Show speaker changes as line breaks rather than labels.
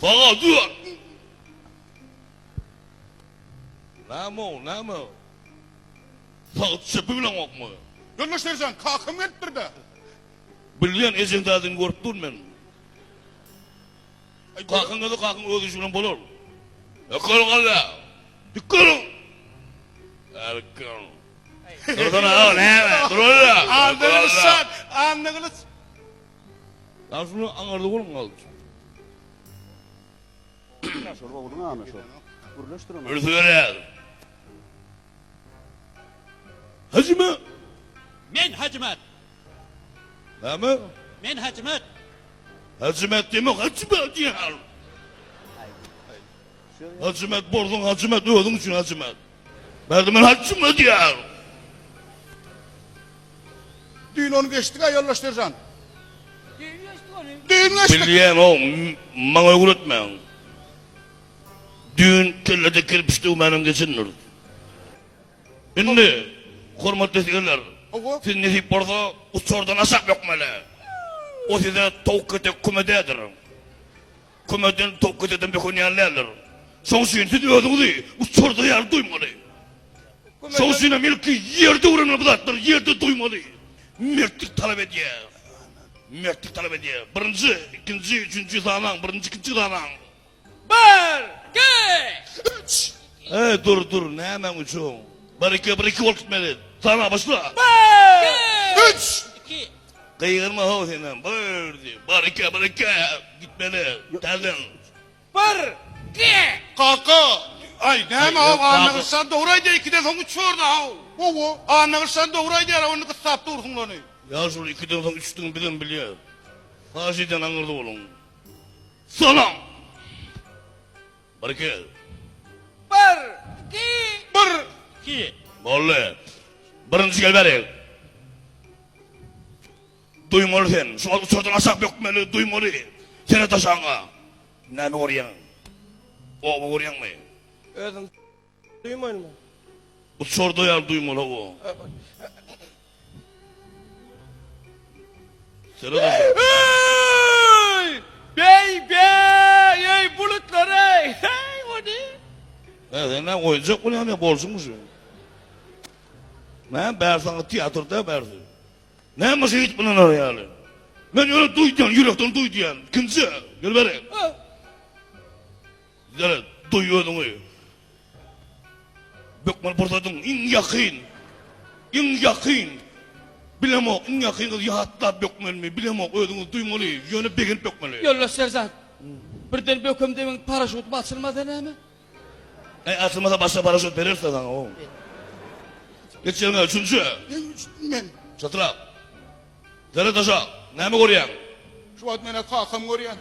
Saga dur. Näme o, näme? Sag çepi bileňokmy?
Ýoldaş seržant, kakam gelipdir-dä.
Bilýän, ejeň dädigini görüp durun men. Kakyň gelse kakyň öz işi bilen bolar. Ýokaryň alla! Dikgeliň! Erkin. Dursana, o näme? Dur alla!
Annagylyç şat, Annagylyç.
Ýa şuny aňyrda boluň galyç.
Şol ogluň ana şol. Gürleşdir ony.
Ürsi berýär. Hajyma!
Men Hajymat.
Näme?
Men Hajymat.
Hajymat diýmek Hajymat diýýär. Hajymat bolsun Hajymat özüň üçin Hajymat. Bärde men Hajymat diýýär.
Düýn ony geçdik-ä ýoldaş seržant.
Düýn geçdik ony.
Düýn geçdik.
Bilýän-ow, maňa öwretmäň. Düýn kellede kerpiç döwmänem geçendir. Indi, hormatly esgerler, siz nesip bolsa uçardan aşak bökmeli. O size towuk ketek küme däldir. Kümeden, towuk ketekden böken ýaly däldir. Şoň üçin siz özüňizi uçarda ýaly duýmaly. Şoň üçin hem ilki ýerde öwrenmeli bu zatlary, ýerde duýmaly. Mertlik talap edýär. Mertlik talap edýär. Birinji, ikinji, üçünji sanaň, birinji, ikinji sanaň.
Bir, iki,
üç.
Eý, dur, dur, nämäň üçüň? Bir, iki, bir, iki bolup gitmeli. Sana başla.
Bir, iki,
üç.
Iki.
Gygyrma how senem. Bir, diý. Bir, iki, bir, iki. Gitmeli. Täzeden.
Bir, iki.
Kaka, aý, näme how, Annagylyçjan dogry aýdýar, ikiden soň üç borda how. Hawa, Annagylyçjan dogry aýdýar, ony gyssap dursuň ony.
Ýaşuly, ikiden soň üçdügini bizem bilýäs. Haýyş edýän aňyrda boluň. Salam! Bir iki.
Bir, iki.
Bir,
iki.
Boldy. Birinji gel bäri. Duýmaly sen. Şu wagt uçardan aşak bökmeli, duýmaly. Seret aşagyňa. Näme görýäň? Oba görýäňmi?
Özüň duýmalymy?
Uçarda ýaly duýmaly hawa. Seret aşak.
Eý! Beý-be! Eý, bulutlar eý! Heý, ony!
Hä, sen näme oýunjak bolýaňmy ýa bolşuňmy şu? Näme bärsi saňa teatr däl bärsi. Näme şeýdip ynanar ýaly? Men ýöne duý diýýän, ýürekden duý diýýän. Ikinji, gel bäri. Seret, duý özüňi. Bökmeli pursadyň iň ýakyn, iň ýakyn. Bilemok, iň ýakyn gyzy ýatlap bökmelimi, bilemok, özüňiz duýmaly, ýöne begenip bökmeli.
Ýoldaş seržant, birden bökemde meň paraşutym açylmasa näme?
Äý, açylmasa başga paraşut bereris-dä saňa, ow. Geç ýeriňe, üçünji.
Men.
Çatrak. Seret aşak, näme görýäň?
Şu wagt men-ä kakamy görýän.